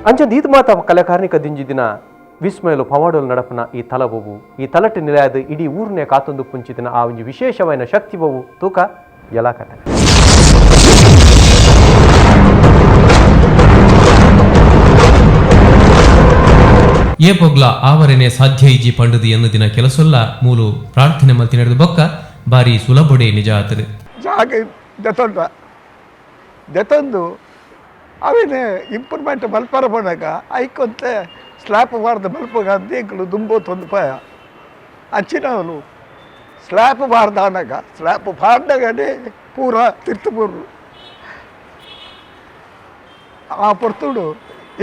ಅಂಚಂದು ಈತ್ ಮಾತ ಕಲೆಕಾರ್ನಿಕ ದಿಂಜಿದಿನ ವಿಸ್ಮಯಲು ಪವಾಡಲು ನಡಪುನ ಈ ತಲಬೊವು ಈ ತಲಟೆ ನಿಲಯದ ಇಡೀ ಊರನ್ನೇ ಕಾತೊಂದು ಪುಂಚಿದಿನ ಆ ಒಂಜಿ ವಿಶೇಷವಾಯಿನ ಶಕ್ತಿ ಬೋವು ತೂಕ ఎలా ಕಥೆ. ಏ ಪೊಗ್ಲ ಆವರೆನೆ ಸಾಧ್ಯ ಇಜ್ಜಿ ಪಂಡುದು ಎನ್ನು ದಿನ ಕೆಲಸೊಲ್ಲ ಮೂಲು ಪ್ರಾರ್ಥನೆ ಮಲ್ತಿ ನಡೆದು ಬೊಕ್ಕ ಬಾರಿ ಸುಲಭೊಡೆ ನಿಜ ಆತನು. ಜಾಗ ದೆತೊಂಡ ದೆತೊಂದು ಅವೇನೆ ಇಂಪ್ರೂವ್ಮೆಂಟ್ ಮಲ್ಪರ ಪೋನಾಗ ಐಕೊಂತೆ ಸ್ಲ್ಯಾಪ್ ಬಾರ್ದು ಮಲ್ಪಗ ಎಂಕುಲು ದುಂಬೋ ತೊಂದು ಪಾಯ ಅಂಚಿನವನು ಸ್ಲ್ಯಾಪ್ ಬಾರ್ದು ಆನಾಗ ಸ್ಲ್ಯಾಪ್ ಪಾಡ್ನಾಗನೇ ಪೂರ ತಿರ್ತು ಬೂರು ಆ ಪೊರ್ತುಡು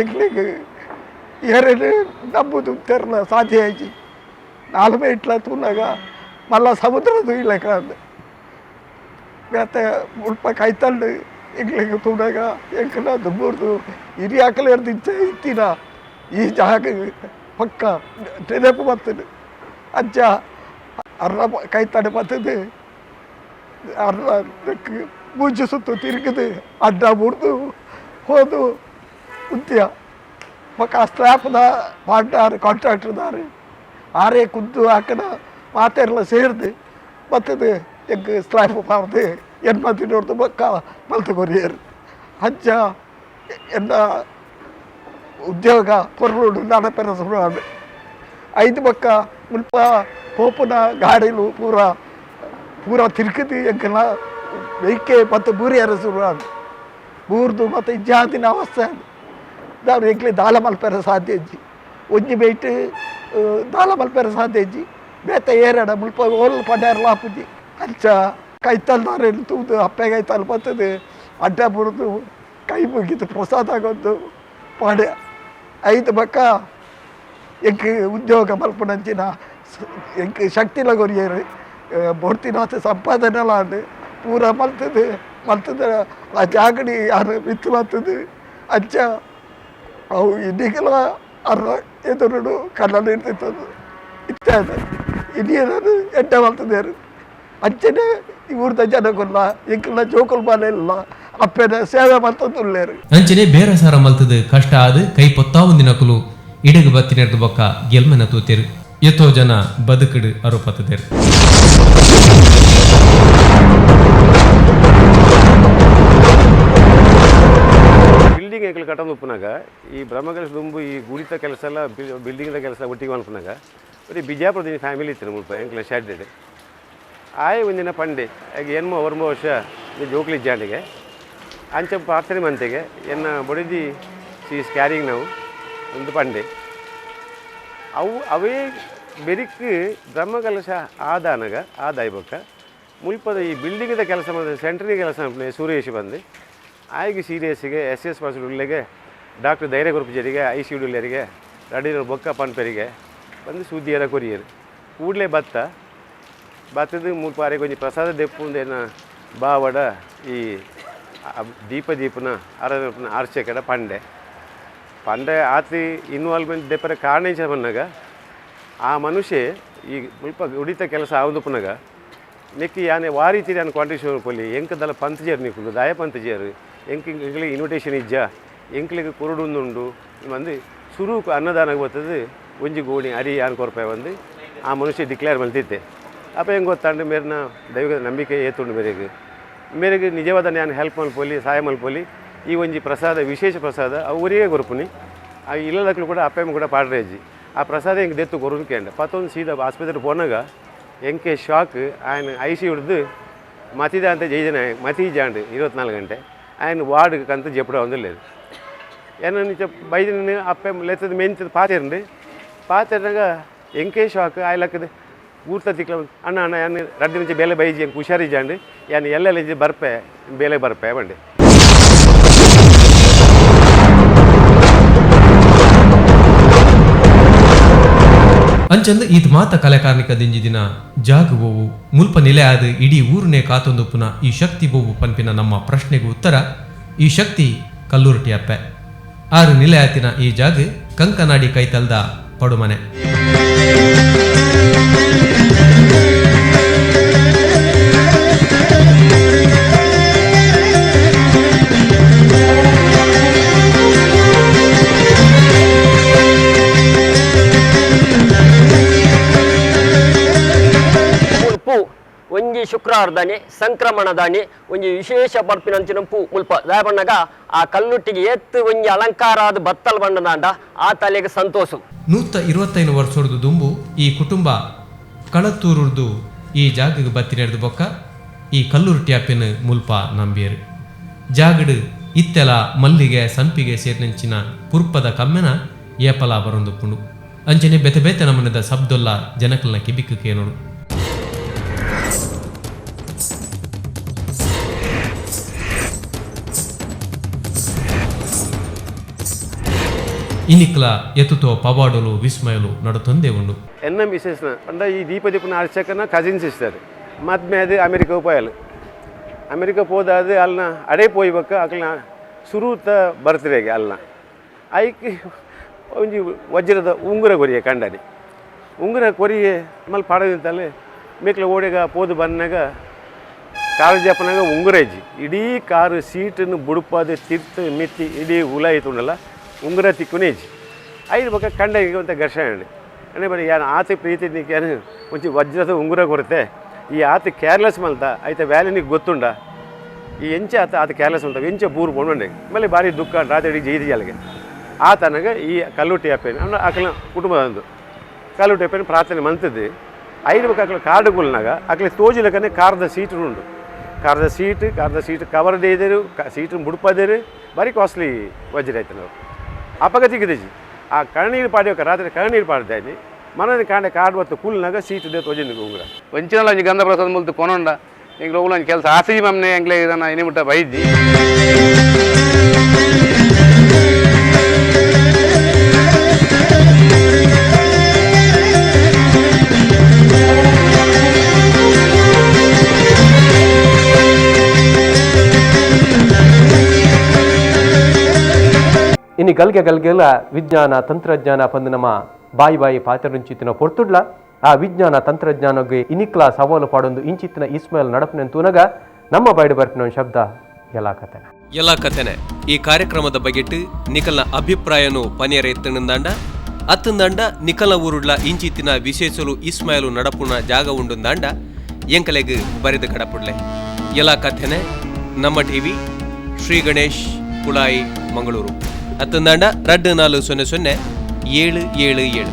ಎಂಕ್ಲೆಗ್ ಏರೇನು ನಂಬುದು ತೆರಲ ಸಾಧ್ಯ ಆಯ್ತು. ನಾಲ್ಮೆ ಇಟ್ಲ ತೂನಾಗ ಮಲ್ಲ ಸಮುದ್ರ ತೂಯ್ಲೆಕ್ಕ ಅಂದ್ ಬೇತೆ ಮುಲ್ಪ ಕೈತಲ್ಲು ಎಂಕ್ಲೆಗ್ ತೂನಾಗ ಎಂಕಲ ದುಂಬುರ್ದು ಹಿರಿಯಾಕಲೇರ್ದು ಇಂಚ ಇತ್ತಿನ ಈ ಜಾಗ ಪಕ್ಕ ನೆನಪು ಬರ್ತದೆ. ಅಂಚ ಅರ್ರ ಕೈತಡೆ ಬರ್ತದೆ, ಅರ್ರ ಮೂಜಿ ಸುತ್ತು ತಿರುಗಿದೆ ಅಡ್ಡ ಮುರಿದು ಹೋದು ಉದ್ಯ ಬೊಕ ಆ ಸ್ಲ್ಯಾಪ್ದ ಪಾಡ್ಡಾರು ಕಾಂಟ್ರಾಕ್ಟರ್ದಾರು ಆರೇ ಕುದ್ದು ಹಾಕನ ಮಾತೆರ್ಲ ಸೇರ್ದು ಬತ್ತದು ಎಂಕ್ ಸ್ಲ್ಯಾಪ್ ಪಾಡ್ದು ಎನ್ಮತ್ತಿನೊರ್ದು ಬೊಕ್ಕ ಮಲ್ತ್ ಕೊರಿಯೆರ್. ಅಂಚ ಎನ್ನ ಉದ್ಯೋಗ ಪೊರ್ಲುಡು ನಡಪೆರೆ ಸುರು ಆಂಡ್. ಐದು ಬೊಕ್ಕ ಮುಲ್ಪ ಪೋಪುನ ಗಾಡಿಲು ಪೂರ ಪೂರ ತಿರ್ಕುದು ಎಂಕಲ್ನ ವೆಯ್ಕೆ ಬತ್ತ್ ಬೂರಿಯೆರೆ ಸುರು ಆಂಡ್. ಬೂರ್ದು ಬತ್ತ ಇಜ್ಜಾಂದಿನ ಅವಸ್ಥೆ ಆಂಡ್. ದಾರು ಎಂಕ್ಲೆ ದಾಲ ಮಲ್ಪೆರೆ ಸಾಧ್ಯ ಇಜ್ಜಿ, ಒಂಜಿ ಬೈಟ್ ದಾಲ ಮಲ್ಪೆರೆ ಸಾಧ್ಯ ಇಜ್ಜಿ, ಬೇತೆ ಏರಡ ಮುಲ್ಪ ಓಲ್ ಪಂಡೇರ್ಲ ಆಪುಜಿ. ಅಂಚ ಕೈತಲ್ದಾರೆನ್ ತೂದು ಅಪ್ಪೆ ಕೈತಲ್ ಬತ್ತುದು ಅಡ್ಡ ಬುರ್ದು ಕೈ ಮುಗಿದು ಪ್ರಸಾದ ಕೊರ್ದು ಪಾಡ್ಯ. ಐದು ಬೊಕ್ಕ ಎಂಕ್ ಉದ್ಯೋಗ ಮಲ್ಪುನಂಚಿನ ಎಂಕ್ ಶಕ್ತಿಲ ಕೊರಿಯೆರ್. ಬೋಡ್ತಿನಾತ್ ಸಂಪಾದನೆಲ ಆಂಡ್. ಪೂರ ಮಲ್ತುದು ಮಲ್ತುದು ಆ ಜಾಗಡಿ ಯಾರು ಮಿತ್ತ್ ಬತ್ತುದು. ಅಂಚ ಅವು ಇನಿಗ್ಲ ಅರ್ರ ಎದುರುಡು ಕಣ್ಣಲ್ಲಿ ಇರ್ತಿತ್ತದು ಇತ್ತೆ ಇನಿ ಎಡ್ಡೆ ಮಲ್ತುದೆರ್. ಅಂಚನೆ ಈ ಊರ್ದ ಜನಕುಲ್ಲ ಎಂಕಲ್ನ ಜೋಕುಲು ಬಾಲೆ ಇಲ್ಲ ಅಪ್ಪೆನ ಸೇವೆ ಮಲ್ತೊಂದುಲ್ಲೆರ್. ಅಂಚನೆ ಬೇರೆ ಸಾರ ಮಲ್ತದು ಕಷ್ಟ ಆದ್ ಕೈ ಪೊತ್ತಾವಂದಿನಕುಲು ಇಡಗು ಬತ್ತಿನೆರ್ದು ಬೊಕ್ಕ ಗೆಲ್ಮೆನ ತೂತೆರು, ಎತ್ತೋ ಜನ ಬದುಕುಡು ಅರುಪತ್ತದೆರು. ಬಿಲ್ಡಿಂಗ್ ಎಂಕುಲು ಕಟ್ಟೊಂದು ಉಪ್ಪುನಾಗ ಈ ಬ್ರಹ್ಮಕಲಶ ದುಂಬು ಈ ಗುಡಿತ ಕೆಲಸ ಎಲ್ಲ ಬಿಲ್ಡಿಂಗ್ದ ಕೆಲಸ ಒಟ್ಟಿಗೆ ಮಲ್ಪುನಾಗ ಬರೀ ಬಿಜಾಪುರದ ಫ್ಯಾಮಿಲಿ ಇತ್ತು ಮುಲ್ಪ ಎಂಕ್ಲ ಶೆಡ್. ಆಯೆ ಒಂದಿನ ಪಂಡೆ ಆಗ ಎನ್ಮೋ ಒರ್ಂಬ ವರ್ಷ ಜೋಕ್ಲಿ ಇಜ್ಜಾಂಡಿಗೆ ಅಂಚ ಪ್ರಾರ್ಥನೆ ಮಂತೆಗೆ ಎನ್ನ ಬೊಡಿದಿ she is carrying ನಾವು ಒಂದು ಪಂಡೆ. ಅವು ಅವೇ ಬೆರಿಕ್ ಬ್ರಹ್ಮಕಲಶ ಆದಾನಗ ಆದಾಯ ಬೊಕ್ಕ ಮುಲ್ಪದ ಈ ಬಿಲ್ಡಿಂಗ್ದ ಕೆಲಸ ಮಾಡಿದ ಸೆಂಟ್ರಿನ ಕೆಲಸ ಮಲ್ಪುನೆ ಸುರೇಶ್ ಬಂದು ಆಯ್ಗೆ ಸೀರಿಯಸ್ಸಿಗೆ ಎಸ್ ಎಸ್ ಉಳ್ಳೆಗೆ ಡಾಕ್ಟರ್ ಧೈರ್ಯ ಕೊರ್ಪುಜರಿಗೆ I C ಉಳ್ಳರಿಗೆ ರಡಿನ ಬೊಕ್ಕ ಪನ್ಪೆರಿಗೆ ಬಂದು ಸುದ್ದಿಯರ ಕೊರಿಯರು. ಕೂಡಲೇ ಭತ್ತ ಭತ್ತದ ಮುಲ್ಪ ಆರೆಗ್ ಒಂಜಿ ಪ್ರಸಾದ ದೆಪ್ಪುಂದೇನ ಬಾವಡ ಈ ದೀಪ ದೀಪನ ಅರ ಆರ್ಚಕಡ ಪಂಡೆ ಪಂಡೆ ಆತಿ ಇನ್ವಾಲ್ವ್ಮೆಂಟ್ ದೆಪ್ಪರೆ ಕಾರಣ ಇಂಚ ಬಂದಾಗ ಆ ಮನುಷ್ಯ ಈ ಮುಲ್ಪ ಉಡಿತ ಕೆಲಸ ಆವೊಂದುಪ್ಪುನಗ ನೆಕ್ಕ್ ಯಾನೆ ವಾ ರೀತಿ ಯಾನ್ ಕಾಂಟ್ರಿಬ್ಯೂಷನ್ ಪೊಲಿ ಎಂಕ್ ದಾಲ ಪಂತುಜೆರ್ ನಿಕುಲು ದಾಯ ಪಂತುಜೆರ್ ಎಂಕ್ ಎಂಕ್ಲೆಗ್ ಇನ್ವಿಟೇಷನ್ ಇಜ್ಜ ಎಂಕ್ಲೆಗ್ ಕೊರೊಡುಂದುಂಡು ಬಂದು ಸುರುಕು ಅನ್ನದಾನಗ್ ಬತ್ತದು ಒಂಜಿ ಗೋಣಿ ಅರಿ ಯಾನ್ ಕೊರ್ಪೆ ಬಂದು ಆ ಮನುಷ್ಯ ಡಿಕ್ಲೇರ್ ಮಲ್ತಿತ್ತೆ. ಅಪ್ಪ ಹೆಂಗೆ ಗೊತ್ತಾಂಡ್ ಮೇರ್ನ ದೈವದ ನಂಬಿಕೆ ಏತುಂಡು ಮೇರೆಗ್ ಮೇರೆಗ್ ನಿಜವಾದ ಯಾನ್ ಹೆಲ್ಪ್ ಮಲ್ಪೊಲಿ ಸಹಾಯ ಮಲ್ಪೊಲಿ. ಈ ಒಂಜಿ ಪ್ರಸಾದ ವಿಶೇಷ ಪ್ರಸಾದ ಅವು ಊರಿಗೆ ಕೊರ್ಪುನಿ ಆ ಇಲ್ಲದಕ್ಲು ಕೂಡ ಅಪ್ಪೆಮ್ಮ ಕೂಡ ಪಾಡ್ರೇಜಿ ಆ ಪ್ರಸಾದ ಎಂಕ್ ದೆತ್ತು ಕೊರುನು ಕೇಂಡ ಪತ್ತೊಂದು ಸೀದಾ ಆಸ್ಪತ್ರೆ ಪೋನಾಗ ಎಂಕೆ ಶಾಕ್. ಆಯನ I C ಹಿಡ್ದು ಮತಿದ ಅಂತ ಜೈಜನ ಮತಿ ಜಾಂಡ್ 24 ಗಂಟೆ ಆಯನ ವಾರ್ಡ್ ಕಂತ ಜೆಪ್ಪಡ ಒಂದಿಲ್ಲ ಏನ ನಿಚ ಬೈದಿನ ಅಪ್ಪೆ ಲೆತ್ತದ ಮೆಂತದ ಪಾತೆರಂಡು ಪಾತೆರ್ನಾಗ ಎಂಕೆ ಶಾಕ್ ಆಯ್ಲಕ್ಕದ ಊರ್ತ ತಿಕ್ಲ ಅಣ್ಣ ಅಣ್ಣ ಯಾನ್ ರಡ್ಡು ನಿಂಚ ಬೇಲೆ ಬೈಜಿ ಎಂಕ್ ಹುಷಾರಿ ಜಾಂಡ್ ಯಾನ್ ಎಲ್ಲೆಲ್ಲ ಬರ್ಪೆ ಬೇಲೆ ಬರ್ಪೆ ಬಂಡೆ. ಅಂಚಂದು ಈತ್ ಮಾತ ಕಲೆಕಾರ್ನಿಕ ದಿಂಜಿದಿನ ಜಾಗುವವು ಮುಲ್ಪ ನಿಲೆ ಆದ ಇಡೀ ಊರನೇ ಕಾತೊಂದುಪ್ಪುನ ಈ ಶಕ್ತಿ ಬೋವು ಪನ್ಪಿನ ನಮ್ಮ ಪ್ರಶ್ನೆಗೆ ಉತ್ತರ ಈ ಶಕ್ತಿ ಕಲ್ಲುರ್ಟಿ ಅಪ್ಪೆ. ಆರು ನಿಲೆ ಆತಿನ ಈ ಜಾಗ ಕಂಕನಾಡಿ ಕೈತಲ್ದ ಪಡುಮನೆ. ಶುಕ್ರವಾರದಾನಿ ಸಂಕ್ರಮಣದಾನಿ ಒಂಜಿ ವಿಶೇಷ ಬರ್ಪಿನಂಚಿನ ಪೂ ಮುಲ್ಪ ದಾಯ ಬಣ್ಣಗ ಆ ಕಲ್ಲುಟ್ಟಿಗೆ ಏತ್ ಒಂಜಿ ಅಲಂಕಾರ ಆದ್ ಬತ್ತಲ್ ಬಣ್ಣದಾಂಡ ಆ ತಲೆಗೆ ಸಂತೋಷ. 125 ವರ್ಷದ ದುಂಬು ಈ ಕುಟುಂಬ ಕಳತ್ತೂರುರ್ದು ಈ ಜಾಗಗೆ ಬತ್ತಿನೆಡ್ದು ಬೊಕ್ಕ ಈ ಕಲ್ಲುರ್ಟಿ ಅಪ್ಪೆನ್ ಮುಲ್ಪ ನಂಬಿಯರು. ಜಾಗಡು ಇತ್ತೆಲ ಮಲ್ಲಿಗೆ ಸಂಪಿಗೆ ಸೇರಿನಂಚಿನ ಪುರ್ಪದ ಕಮ್ಮೆನ ಏಪಲ ಬರೊಂದುಪ್ಪುಂಡು. ಅಂಚನೆ ಬೆತೆ ಬೇತೆ ನಮನದ ಸಬ್ದೊಲ್ಲ ಜನಕಲ್ನ ಕಿಬಿಕ್ಕು ಕೇನೋಡು. ಇನಿಕ್ಲ ಎತ್ತುತೋ ಪವಾಡಲು ವಿಸ್ಮಯಲು ನಡತೊಂದೇ ಉಂಡು. ಎನ್ನ ಮಿಸಸ್ನ ಪಂಡ ಈ ದೀಪ ದೀಪನ ಅರ್ಚಕನ ಕಸಿನ್ ಸಿಸ್ಟರ್ ಮದ್ಮೆ ಅದು ಅಮೆರಿಕ ಪೋಯಲ್. ಅಮೆರಿಕ ಪೋದಾದ ಅಲ್ನ ಅಡೇ ಪೋಯ್ಬಕ್ಕ ಅಕ್ಲನ ಸುರೂತ ಬರ್ತ್ಡೇಗೆ ಅಲ್ನ ಐಕ್ ಒಂಜಿ ವಜ್ರದ ಉಂಗುರ ಕೊರಿಯೆ ಕಂಡನಿ. ಉಂಗುರ ಕೊರಿಯೆ ಮಲ್ ಪಾಡದಿಂತಲೆ ಮೇಕ್ಲ ಓಡೆಗ ಪೋದು ಬನ್ನಾಗ ಕಾರು ಜಪನಾಗ ಉಂಗುರ ಇಜ್ಜಿ. ಇಡೀ ಕಾರು ಸೀಟನ್ನು ಬುಡುಪಾದ ತಿರ್ತು ಮಿತ್ತಿ ಇಡೀ ಉಲ ಉಂಡಲ್ಲ, ಉಂಗುರ ತಿಕ್ಕುನೇ ಇಜ್ಜಿ. ಐದು ಬೊಕ್ಕ ಕಂಡನಿಗೆ ಅಂತ ಘರ್ಷಣೆ ಅಂಡೆ ಬರೀ ಯಾನು ಆತ ಪ್ರೀತಿ ನಿಕ್ಯಾನು ಒಂಚಿ ವಜ್ರದ ಉಂಗುರ ಕೊರತೆ, ಈ ಆತ ಕೇರ್ಲೆಸ್ ಮಲ್ತ ಐತ ವ್ಯಾಲ್ಯೂ ನಿಕ್ ಗೊತ್ತುಂಡ, ಈ ಎಂಚೆ ಆತ ಆತ ಕೇರ್ಲೆಸ್ ಮಲ್ತ ಎಂಚೆ ಬೂರು ಪೋಂಡೆ ಆಮೇಲೆ ಭಾರಿ ದುಃಖ ರಾತ್ರಿ ಇಡೀ ಜೈದಿ ಜಾಲಿಗೆ ಆತನಗ ಈ ಕಲ್ಲುಟ್ಟಿ ಅಪ್ಪೇನು ಅಂದ್ರೆ ಆಕಲ ಕುಟುಂಬದಂದು ಕಲ್ಲುಟ್ಟಿ ಅಪ್ಪೇನು ಪ್ರಾರ್ಥನೆ ಮಂತದ್ದು. ಐದು ಬೊಕ್ಕ ಅಕಲ ಕಾರ್ಡು ಕುಲ್ನಾಗ ಅಕಲೆ ತೋಜಿಲಕನೆ ಕಾರ್ದ ಸೀಟು ಉಂಡು, ಕಾರ್ದ ಸೀಟ್ ಕಾರ್ದ ಸೀಟ್ ಕವರ್ ದೇದರು, ಸೀಟು ಮುಡುಪದೇರು, ಭಾರಿ ಕಾಸ್ಟ್ಲಿ ವಜ್ರ ಆಯ್ತು. ನಾವು ಅಪಗ ತಿಕ್ಕದಿಜಿ ಆ ಕಣ್ಣೀರು ಪಾಡಿಯೋಕ ರಾತ್ರಿ ಕಣ್ಣೀರು ಪಾಡ್ದಾಯ್ನಿ ಮನದ ಕಾಂಡೆ ಕಾರ್ಡ್ ಬತ್ತು ಕುಲ್ನಾಗ ಸೀಟ್ they ತೋಜಿನ ಉಂಗುರ. ಒಂಚಿನಲ್ಲ ಒಂಜಿ ಗಂಧ ಪ್ರಸಾದ ಮುಲ್ತು ಕೊನೊಂಡ ಎಂಕ್ಲೆ ಒವ್ಲ ಒಂಜಿ ಕೆಲಸ ಆಸೆ ಮಮ್ನೆ ಎಂಕ್ಲೆ ಇದನ್ನ ಇನಿ ಮುಟ್ಟ ಬೈದ್ಜಿ. ಇನ್ನು ಗಲ್ಗೆ ಗಲ್ಗೆಲ್ಲ ವಿಜ್ಞಾನ ತಂತ್ರಜ್ಞಾನ ಪಂದು ನಮ್ಮ ಬಾಯಿ ಬಾಯಿ ಪಾತ್ರರುಂಚಿತ್ತಿನ ಪೊರ್ತುಡ್ಲ ಆ ವಿಜ್ಞಾನ ತಂತ್ರಜ್ಞಾನಕ್ಕೆ ಇನಿಕ್ಲ ಸವಾಲು ಪಾಡೊಂದು ಇಂಚಿತ್ತಿನ ಇಸ್ಮಾಯಿಲ್ ನಡಪನೆ ತೂನಗ ನಮ್ಮ ಬಾಯ್ಡು ಬರ್ಪಿನ ಒಂದು ಶಬ್ದ ಎಲ್ಲ ಕತೆನ. ಎಲ್ಲ ಕತೆನೆ. ಈ ಕಾರ್ಯಕ್ರಮದ ಬಗೆಟ್ ನಿಕಲ್ನ ಅಭಿಪ್ರಾಯನು ಪನಿಯರ ಎತ್ತಣಂದಾಂಡ ಅತ್ತಂದಾಂಡ ನಿಕಲ ಊರುಡ್ಲ ಇಂಚಿತ್ತಿನ ವಿಶೇಷಲು ಇಸ್ಮಾಯಿಲು ನಡಪುನ ಜಾಗ ಉಂಡುಂದಾಂಡ ಎಂಕಲೆಗ್ ಬರೆದು ಕಡಪುಡ್ಲೆ. ಎಲ್ಲ ಕಥೆನೆ, ನಮ್ಮ ಟಿವಿ, ಶ್ರೀ ಗಣೇಶ್, ಕುಳಾಯಿ, ಮಂಗಳೂರು. ಅತ್ತಂದಾಂಡ 2400 777.